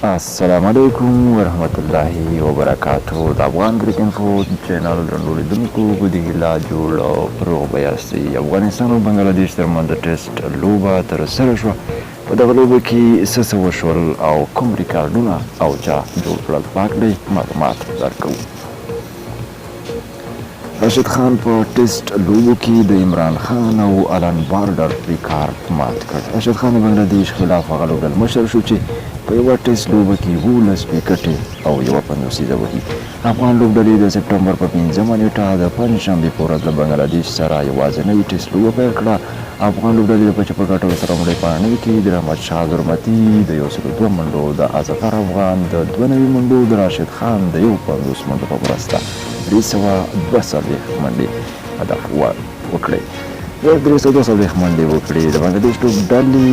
السلام علیکم ورحمت الله وبرکاتو. د افغان کرک انفو چینل درنو لیدونکو، په دې هیله جوړ او روغ به یاستئ. افغانستان او بنګلادیش ترمنځ د ټیسټ لوبه ترسره شوه. په دغه لوبه کې څه څه وشول او کوم ریکارډونه او چا جوړ کړل، په هکله یې معلومات درکوو. راشد خان په ټیسټ لوبو کې د عمران خان او الن بارډر ریکارډ مات کړ. راشد خان د بنګله دیش خلاف هغه لوبډلمشر شو چې په یوه ټیسټ لوبه کې 11 ویکټې او یوه پنځوسیزه وهي. افغان لوبډلې د سپټمبر په 5مه نېټه د پنجشنبې په ورځ له بنګله دیش سره یوازنۍ ټیسټ لوبه پیل کړه. افغان لوبډلې د پچې په ګټلو سره لومړۍ پاڼۍ کې د رحمت شاه زرمتي د 102 منډو، د اصغر افغان د 92 منډو، د راشد خان د 51 منډو په مرسته 342 منډې هدف وکړې. 342 منډې وکړې. د بنګله دېش لوبډلې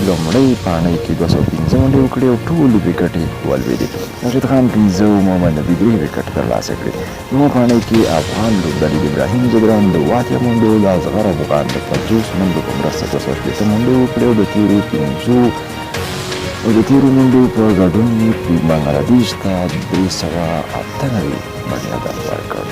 لومړۍ پاڼۍ کې 205 منډې وکړې او ټولې ویکټې ولوېدې. راشد خان 5 او محمد نبي 3 ویکټې ترلاسه کړې. دوهمه پاڼۍ کې افغان لوبډلې د ابراهیم ځدران د 87 منډو، د اصغر افغان د 50 منډو په مرسته 260 منډې وکړې او د تېرو پنځو او د تېرو منډو په ګډون یې بنګله دېش ته 398 منډې هدف ورکړ.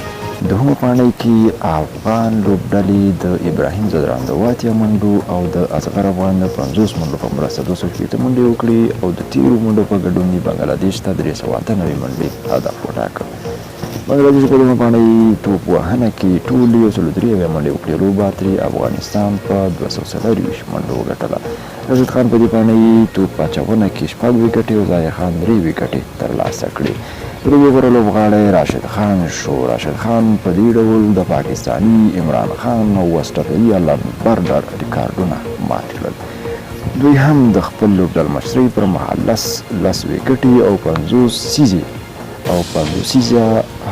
دوهمه پاڼۍ کې افغان لوبډلې د ابراهیم ځدران د 87 منډو او د اصغر افغان د 50 منډو په مرسته 260 منډې وکړې او د تېرو منډو په ګډون یې بنګله دېش ته 398 منډې هدف وټاکه. بنګله دېش په دوهمه پاڼۍ توپ وهنه کې ټولې 173 منډې وکړې. لوبه ترې افغانستان په 224 منډو وګټله. راشد خان په دې پاڼۍ توپ اچونه کې 6 ویکټې او ظاهر خان 3 ویکټې ترلاسه کړې. د لوبې غوره لوبغاړی راشد خان شو. راشد خان په دې ډول د پاکستاني عمران خان او اسټرالیايي الن برډر ریکارډونه مات کړل. دوی هم د خپل لوبډلمشرۍ پر مهال لس لس ویکټې او 50 سیزې او پنځوسیزه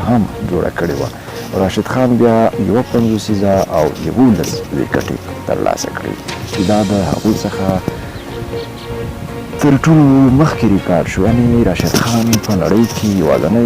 هم جوړه کړې وه. راشد خان بیا یوه پنځوسیزه او 11 ویکټې ترلاسه کړې چې دا د هغوی څخه تر ټولو مخکې ریکارډ شو. یعنې راشد خان په نړۍ کې یوازنی